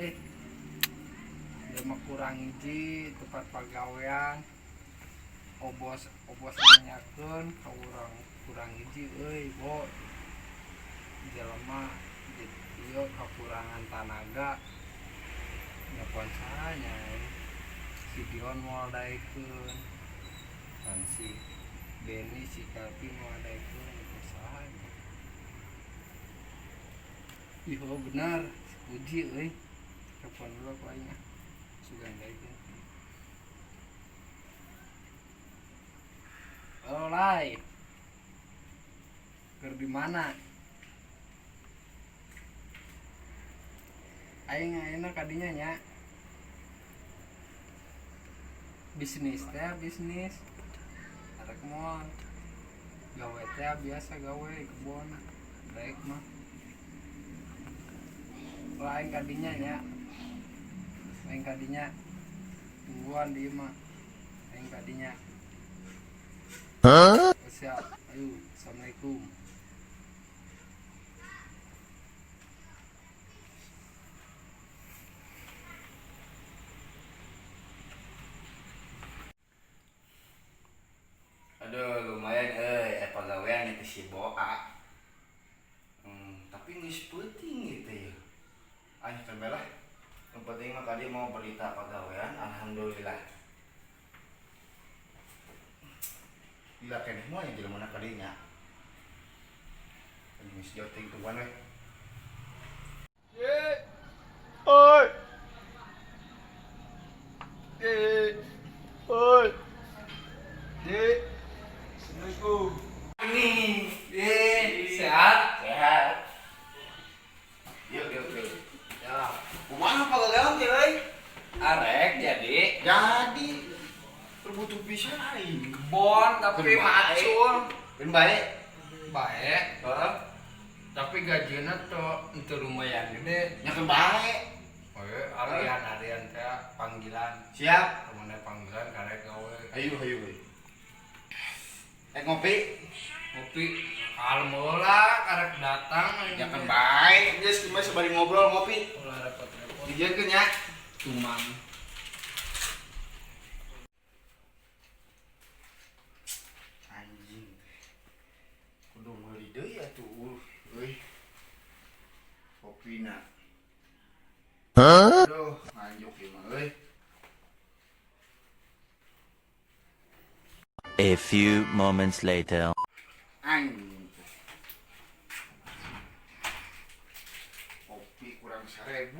Euy. Jelema kurang hiji tempat pagawean. Obos obos nanyakeun ka urang kurang hiji euy, Bo. Jelema ieu kakurangan tanaga. Nelpon saha nya si Dion moal daekeun. Kan si Benny si Kelvin moal daekeun nelpon saha nya. Ih, oh benar, si Puji euy. Telepon dulu aku aing ah. Sugan daekeun. Halo, Lai. Keur di mana? Aing ayeuna kadinya nya. Bisnis teh bisnis. Arek moal. Gawe teh biasa gawe di kebon. Daek mah. Lah aing kadinya nya. Aing kadinya. Tungguan di imah. Aing kadinya. Siap. Ayo, assalamualaikum. Aduh, lumayan euy, pagawean itu si Boa. Tapi geus peuting gitu ya. Ayo kan lah. Yang penting mah tadi mau berita pagawean, alhamdulillah. Gila keneh moal yang jelema ka dinya. Geus joting tuan we. Oi. Oi. Assalamualaikum. Ini, sehat? Sehat. Yuk, yuk, yuk. Ya, Kumaha pagawean teh euy? arek jadi Jadi butuh pisan aing. Kebon tapi Keun bae. Macul. Keun bae. Bae, Heeh. tapi gajinya tuh itu lumayan gede. Nya keun bae. Oh, harian harian teh panggilan. Siap. Kemana panggilan karek gawe. Ayo, ayo, ayo. Ngopi. Ngopi kalem heula karek datang. Ya kan bae, geus kumaha sabari ngobrol ngopi. Ulah repot-repot. Dijieunkeun nya. Tumang. Anjing. Kudu meuli deui atuh euy. Kopina. Aduh, nganjuk ieu mah euy. A few moments later. Anjing. Kopi kurang 1000.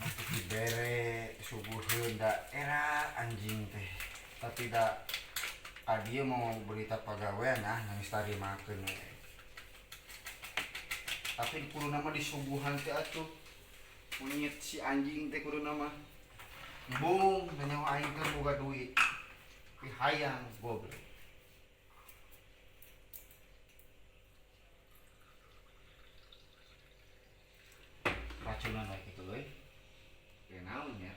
Masuk dibere suguheun da era anjing teh. Tapi da ka dieu mau berita pagawean ah nangis tadi makeun we. Tapi kudu nama disuguhan teh atuh. Monyet si anjing teh kudu nama. Bung, nanya aing teh boga duit. Tapi hayang goblok. Racunan wae kitu euy. Ya naon nya.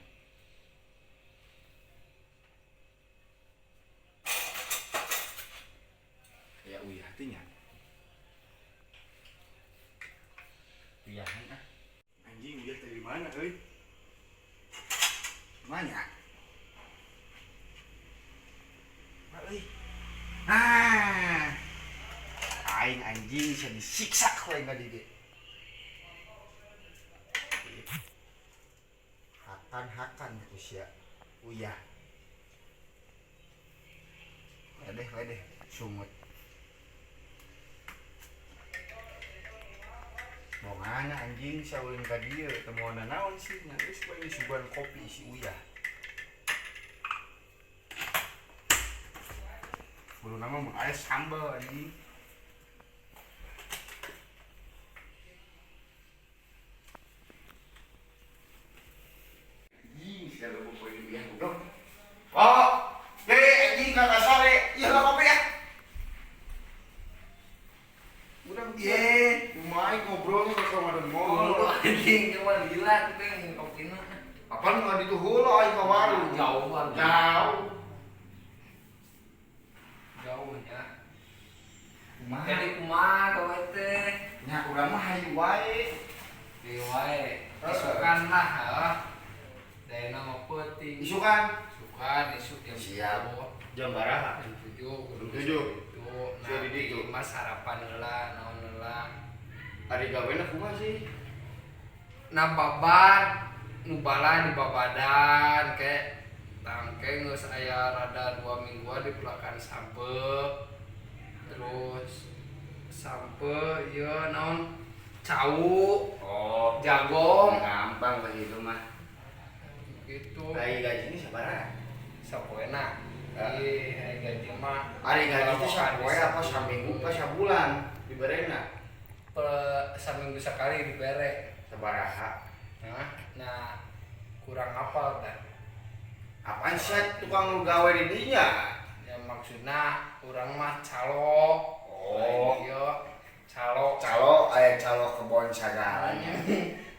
Ya uyah teh nya. Uyahan ah. Anjing uyah teh di mana euy? Mana? Euy. Ah. Aing anjing bisa disiksa ku aing tadi ge. Hakan-hakan ku sia. Uyah. Ledeh ledeh sungut. Bongana anjing saulin ka dieu teu moal naon sih nya geus bae disuguhan kopi si uyah. Kudu nama mun aya sambal anjing. Anjing sia lobo poe uyah goblok. Oh, anjing kagak sare. Ieu lah kopi ya. Urang Ye. Kumaha ngobrol sama Mulu mall. anjing cuma gila kita ngopina. Apaan nggak ditu heula aing ka warung. Jauh banget. Jauh. Jauh nya. Kumaha? Jadi kumaha gawe teh? Nya Nya urang mah hayu wae. Hayu wae. Isukan lah heuh. Daena mah peuting. Isukan. Isukan isuk jam Siap. 7. Jam baraha? Jam 7 kudu Jam 7. Itu. Siap Nah, di ditu. di mas sarapan heula, naon heula. Ari gawena kumaha sih? Nah babad nu bala di babadan ke tangke geus aya rada 2 mingguan di pelakan sampe. Terus sampe ieu naon cau. Oh, jagong. Gampang begitu mah. Gitu. Ari gaji ini sabaraha? Sapoena. Ah. Ih, ari gaji mah. Ari gaji teh sapoe Bisa. apa saminggu apa sabulan diberena? Saminggu sekali dibere. Sabaraha? Nah, kurang apal dah. Apaan sih tukang nu gawe di dinya? Ya maksudna urang mah calo. Oh. Iya, calo. Calo aya calo kebon sagalanya.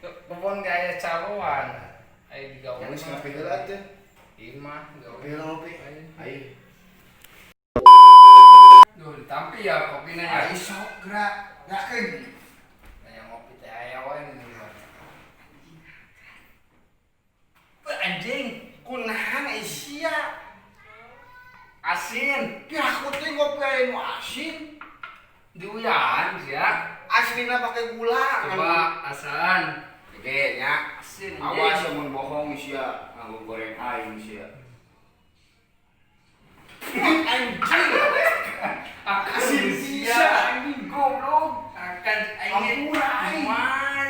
Kebon gak aya caloan. Aya digawe. Yang geus ngopi heula teh. Imah gawe. Ngopi heula ngopi. Ayo. Duh, ditampi ya kopina ya. Ayo sok gerak. Yakin. Aya ngopi teh aya wae nu minuman. Anjing, Kunahan sia? Asin. Kira aku teh ngopi aya nu asin. Diuyahan sia. Aslina pakai gula. Coba asan. Oke, nya. Asin. Awas mun bohong sia, nganggo goreng aing sia. Anjing. Asin Asin sia. anjing goblok. Akan aing Ampura aing. Man.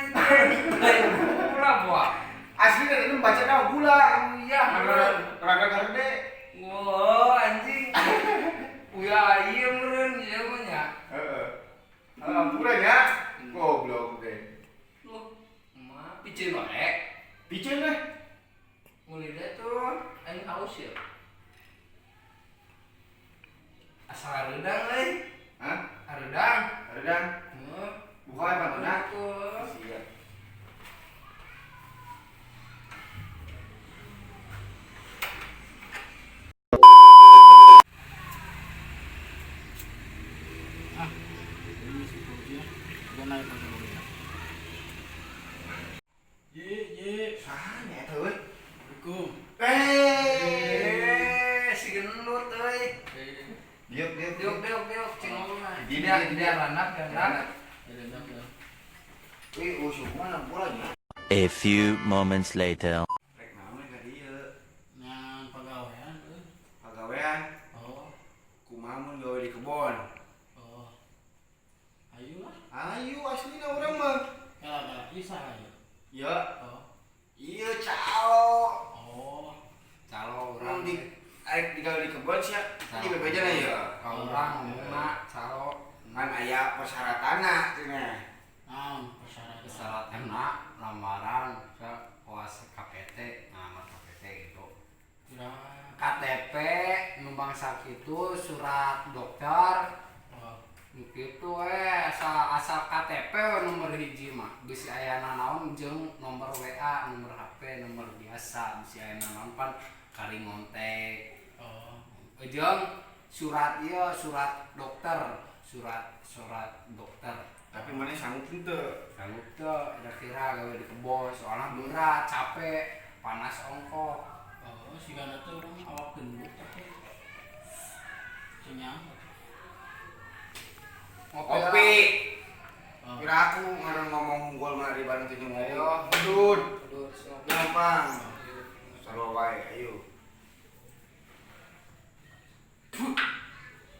Gula buah. Aslina ini baca dah gula. Iya, meureun. Raga gede. Wah, anjing. Uya ieu meureun ieu mah nya. Heeh. Ampura nya. Goblok teh. Loh, mah piceun wae. Piceun teh. Mulai tuh aing haus ya. Asal hareudang euy. Hah? Hareudang. Hareudang. Heuh. Buka we pantona. Tuh. Siap. Ah, ini si Fauzi ya. Gua naik pakai mobil. Ye, ye. Saha nya eta euy? Assalamualaikum. Eh. Si gendut euy. Diuk, diuk, Diuk, diuk, diuk, cing ngomongna. Di Dia dia, dia lanak, lanak. Enak ya. Wih, usuk mana bolanya? A few moments later. Rek naon ka dieu? Nyan pagawean euy. Pagawean. Oh, Kumaha mun gawe di kebon? oh. Ayo lah. Ayo aslina urang mah. Kala kala isa ayo. Ya, Oh. iya calo. Oh. Calo Urang urang di arek digawe di kebon sia. Di bebejana ya. Ka urang ngomongna calo. Ngan aya persyaratanna cenah. Naon persyaratan? Persyaratanna lamaran ke koas KPT, nah KPT gitu. Kira. KTP nu bangsa kitu surat dokter Oh. nu kitu asal asal KTP we nomor hiji mah bisi aya nanaon jeung nomor WA, nomor HP, nomor biasa bisi aya nanaon pan kari ngontek. Oh. Jeung surat ieu surat dokter, surat surat dokter. Tapi mana sanggup henteu? Sanggup teu kira-kira gawe di kebon soalnya berat, capek, panas ongkok. Oh, sigana teh urang awak gendut tapi senyang. Ngopi. Oh. Kira aku ngaran ngomong unggul mah di bareng teh ngopi. Ayo. Udud. Aduh, ngopi. Gampang. Sarua wae, ayo.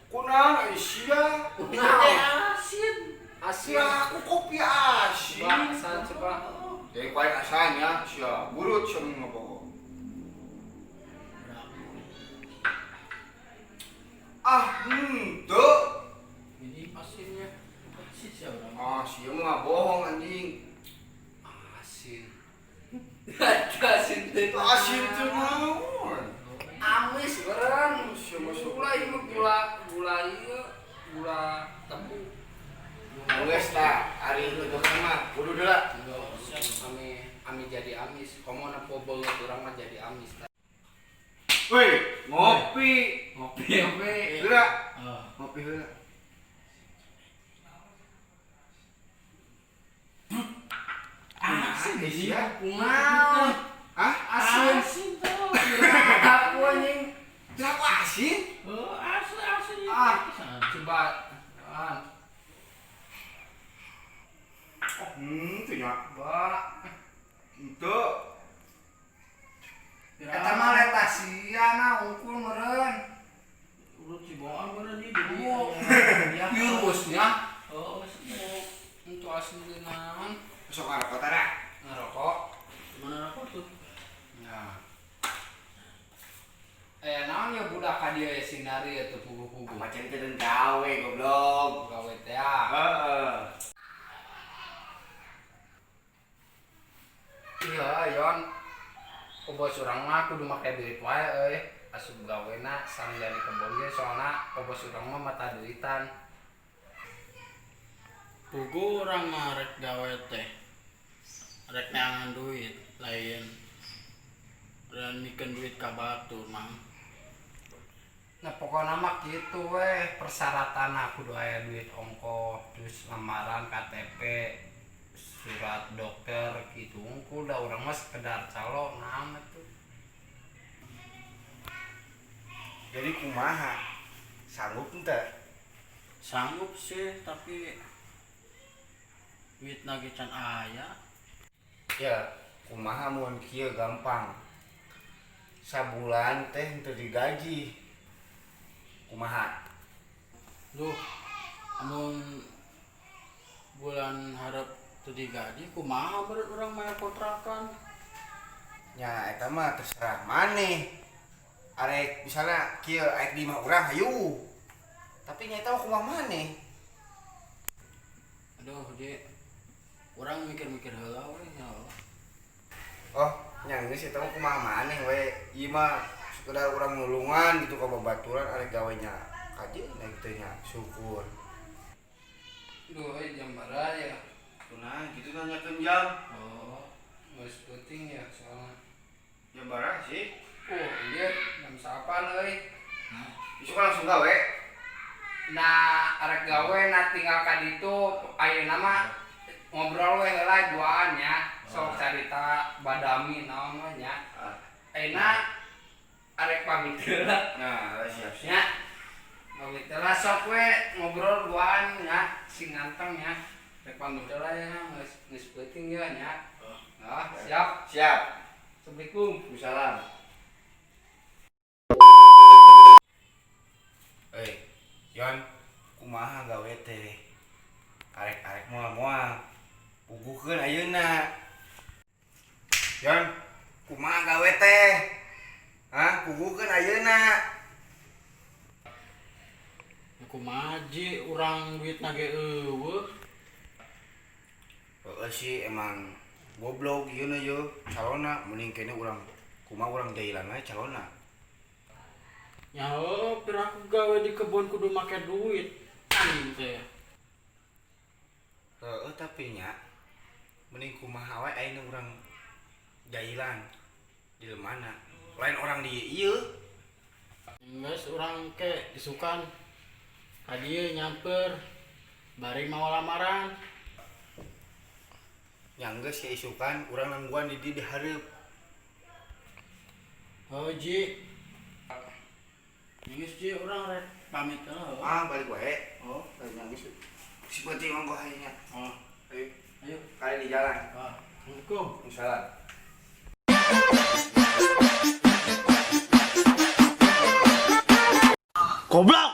Kunaon sia? Kunaon? Asin. Asin. Sia aku kopi asin. Coba asan coba. Jadi kuai asannya sia burut sia mun ngebohong. Ah, henteu. Ini asinnya. Asin sih urang. Ah, sia mah bohong anjing. Asin. Asin teh. Asin teh naon? Amis beureun. Sia mah sok. Gula ieu mah gula gula ieu gula tebu. Geus tah, ari itu mah kudu deula. Ami ami jadi amis. Komo nepo beungeut urang mah jadi amis. Woi, ngopi. Ngopi ngopi. Heula. Oh. Ngopi heula. Sia. Kumaha? Hah? Asin. Asin tuh. Aku anjing. Kenapa asin? Oh, asin asin. Ah, coba. Ah, Oh, tuh nya. ba. Itu. Eta mah letasia na unggul meureun. Urut si bohong bener nih jadi. Oh. Ya. Virusnya. Oh, semua. Untuk asli naon? Sok ngarokok tara. Ngerokok. Mana rokok tuh? Nah. Eh, naon ya budak ka dieu ya sinari ya teu puguh-puguh. Macam itu dan gawe goblok. Gawe teh ah. Heeh. Iya, Yon. Ku bos urang mah kudu make duit wae euy. Asup gawena sareng jadi kebon ge soalna ku bos urang mah mata duitan. Puguh urang mah rek gawe teh. Rek neangan duit lain. Dan mikeun duit ka batur, Mang. Nah pokoknya mah gitu weh persyaratan kudu aya duit ongkoh terus lamaran KTP surat dokter gitu unggul dah urang mah sekedar calo naon atuh. Jadi kumaha? Sanggup ente? Sanggup sih, tapi duit lagi can aya. Ya, kumaha mun kieu gampang. Sabulan teh henteu digaji. Kumaha? Duh, amun bulan harap teu digaji kumaha bener urang bayar kontrakan. Ya eta mah terserah maneh. Arek misalnya kieu arek di imah urang hayu. Tapi nya eta mah kumaha maneh? Aduh, Ji. Urang mikir-mikir heula we ya. Oh, nya geus eta mah kumaha maneh we. Ieu mah sekedar urang nulungan gitu ka babaturan arek gawe nya kajeun gitu nya syukur. Duh, euy, jam berapa ya? Nah, gitu nanyakeun jam. Oh, geus peuting ya soalnya. Jam berapa sih? Oh, iya, jam 8 euy. Isuk langsung gawe. Nah, arek gawe nah tinggal ka ditu ayeuna mah ngobrol we heula duaan nya. Sok carita badami naon we nya. Ah. Ayeuna arek pamit heula Nah, siap siap. nya. Pamit heula sok we ngobrol duaan nya sing ganteng nya. Rek pamit heula ya geus geus peuting ya nya. Ah, siap. Siap. Assalamualaikum. Salam. Eh, Yon, kumaha gawe teh? Arek-arek moal-moal. Puguhkeun ayeuna. Yon, kumaha gawe teh? Hah, puguhkeun ayeuna. Ya kumaha Ji, urang duit ge euweuh. Heeh sih emang goblok ieu na ye calona mending kene urang kumaha urang jailan we calona. Ya heuh, piraku gawe di kebun kudu make duit. Anjing teh. Heeh tapi nya mending kumaha we ayeuna urang jailan di mana? Lain orang di ieu. Geus urang ke isukan ka dieu nyamper bari mau lamaran. Nya geus ya isukan urang nangguan di dieu di hareup. Heuh Ji. Geus Ji urang rek pamit heula. Ah, balik wae. Oh, Nya geus. Si penting ongkoh nya. oh, Ayo, ayo. kali di jalan. Ah, Assalamualaikum. Salam. Goblok.